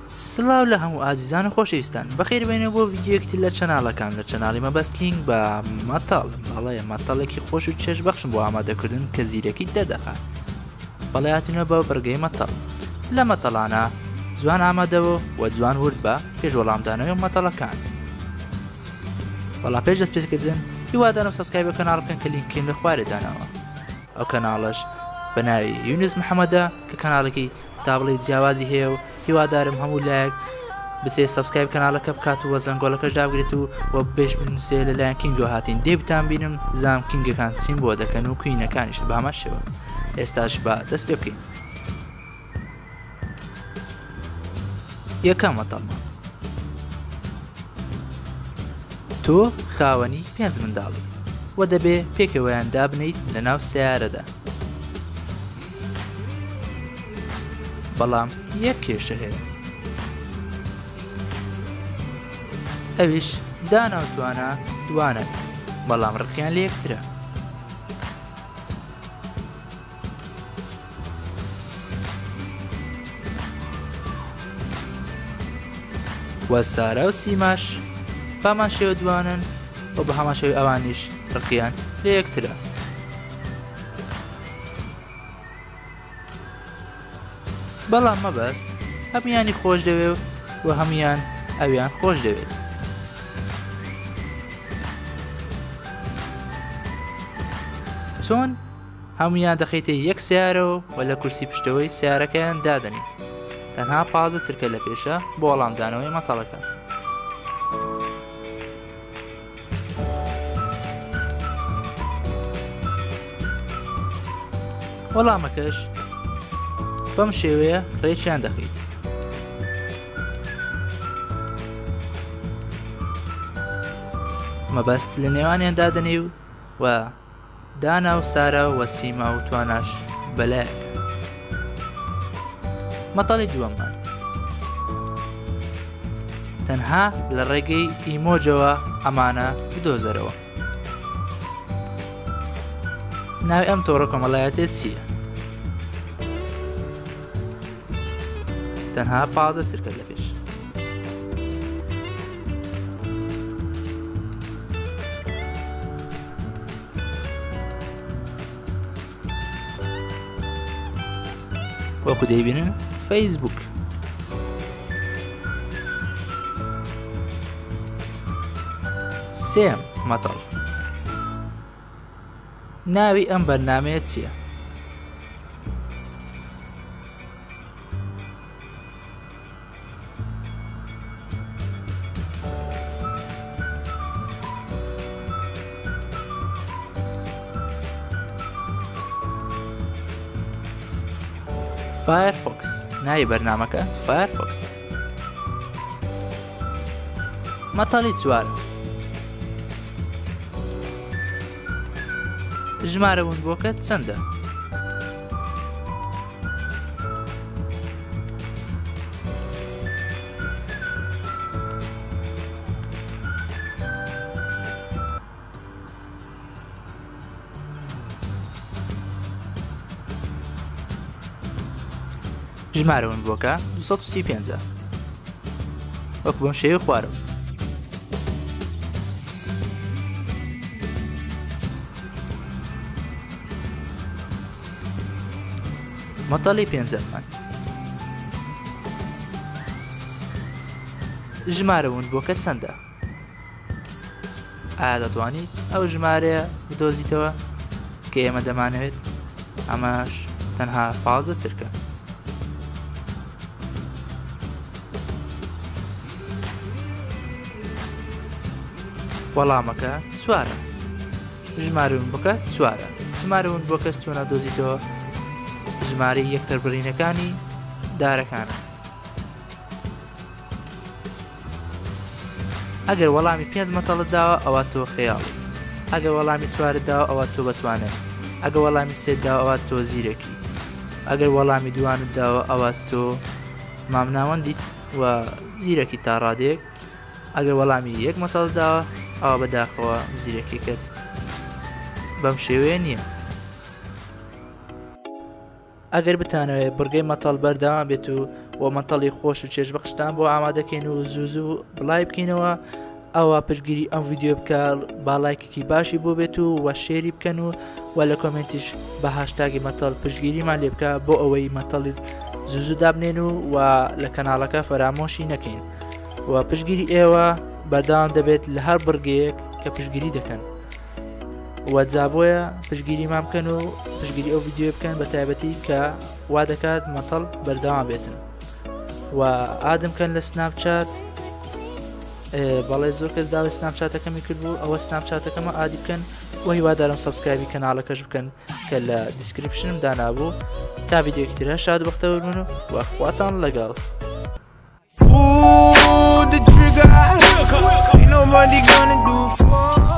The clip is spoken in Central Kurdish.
سڵاو لە هەموو ئازیزان و خۆشەویستان بەخێر بێنەوە بۆ ڤیدیۆیەکی تر لە channel ەکان لە channel ی مەبەست کینگ بە مەتەڵ بەڵێ مەتەڵێکی خۆش و چێژ بەخشم بۆ ئامادەکردن کە زیرەکی دەردەخات بەڵێ هاتینەوە بە بڕگەی مەتەڵ لە مەتەڵانە جوان ئامادەوە و جوان ورد بە پێش وەڵامدانەوەی مەتەڵەکان بەڵام پێش دەست پێکردن هیوادارم subscribe کەناڵ بکەن کە لینکیم لە خوارێ داناوە ئەو کەناڵەش بە ناوی یونس محەممەدە کە کەناڵێکی تا بڵێی جیاوازی هەیە و هیوادارم هەموو لایەک بچێت subscribe کەناڵەکە بکات و زەنگۆڵەکەش دابگرێت و و بێش بنووسێ لەلایەن کینگۆ هاتین دێ بتان بینم زام کینگەکان چیم بۆ دەکەن و کوینەکانیش بە هەمان شێوە ئێستاش با دەست پێ بکەین یەکەم مەتەڵمان تۆ خاوەنی پێنج منداڵی و دەبێ پێکەوەیان دابنیت لە ناو سیارەدا بەڵام یەک کێشە هەیە ئەویش دانا و توانا دوانن بەڵام ڕقیان لە یەکترە. وە سارا و سیماش بەمان شێوە دوانن و بە هەمان شێوەی ئەوانیش ڕقیان لە یەکترە. بەڵام مەبەست هەموویانی خۆش دەوێ و هەموویان ئەویان خۆش دەوێت. چۆن هەموویان دەخەیتە یەک سیارەوە و لە کورسی پشتەوەی سیارەکەیان دادەنێ تەنها 15 چرکە لە پێشە بۆ وەڵامدانەوەی مەتەڵەکە. وەڵامەکەش بەم شێوەیە ڕێکیان دەخەیت. مەبەست لە نێوانیان دادەنێ و و دانا و سارا و سیما و تواناش بەلایەک. مەتەڵی دووەممان تەنها لە ڕێگەی ئیمۆجەوە ئەمانە بدۆزەرەوە. ناوی ئەم تۆڕە کۆمەڵایەتێ چییە؟ تەنها 15 چرکە لە پێش. وەکو دەیبینن فەیسبوک سێم مەتەڵ ناوی ئەم بەرنمەیە چییە؟ فایەرفۆکس ناوی بەرنامەکە فایەرفۆکس مەتەڵی چوار ژمارە ونبووەکە چەندە؟ ژمارە ونبووەکە 235 وەکو بەم شێوەی خوارەوە. مەتەڵی پێنجەممان ژمارە ونبووەکە چەندە؟ ئایا دەتوانیت ئەو ژمارەیە بدۆزیتەوە کە ئێمە دەمانەوێت؟ ئەمەش تەنها 15 چرکە. وەڵامەکە چوارە. ژمارە ونبووەکە چوارە. ژمارە ونبووەکەش چۆن ئەدۆزیتەوە؟ ژمارەی یەکتربڕینەکانی دارەکانە. ئەگەر وەڵامی پێنج مەتەڵت داوە ئەوە تۆ خەیاڵی ئەگەر وەڵامی چوارت داوە ئەوە تۆ بەتوانای ئەگەر وەڵامی سێت داوە ئەوە تۆ زیرەکی ئەگەر وەڵامی دوانت داوە ئەوە تۆ مامناوەندیت و زیرەکی تا ڕادەیەک ئەگەر وەڵامی یەک مەتەڵت داوە ئەوە بەداخەوە زیرەکیەکەت بەم شێوەیە نییە. ئەگەر بتانەوێت بڕگەی مەتەڵ بەردەوام بێت و و مەتەڵی خۆش و چێژبەخشتان بۆ ئامادەکەین و زوو زوو بڵای بکەینەوە ئەوە پشتگیری ئەم ڤیددیو بکە با لایکێکی باشی بۆ بێت و وە share ی بکەن و وە لە comment یش بە هاشتاگی مەتەڵ پشتگیریمان لێ بکە بۆ ئەوەی مەتەڵی زوو زوو دابنێن و و لە کەناڵەکە فەرامۆشی نەکەین و پشتگیری ئێوە بەردەوام دەبێت لە هەر بڕگەیەک کە پشتگیری دەکەن و جا بۆیە پشتگیریمان بکەن و پشتگیری ئەو ڤیددیو بکەن بە تایبەتی کە وا دەکات مەتەڵ بەردەوام بێتن و add م کەن لە سناپچات بەڵێ زۆر کەس داوای سناپچاتەکەمی کرد بوو ئەوە سناپچاتەکەمە add ی بکەن و هیوادارم subscribe ی کەناڵەکەش بکەن کە لە description م دانابوو تا ڤیدیۆکی تر شاد بەختەوەر بن و خواتان لەگەڵ. Pull the trigger. Ain't nobody gonna do for.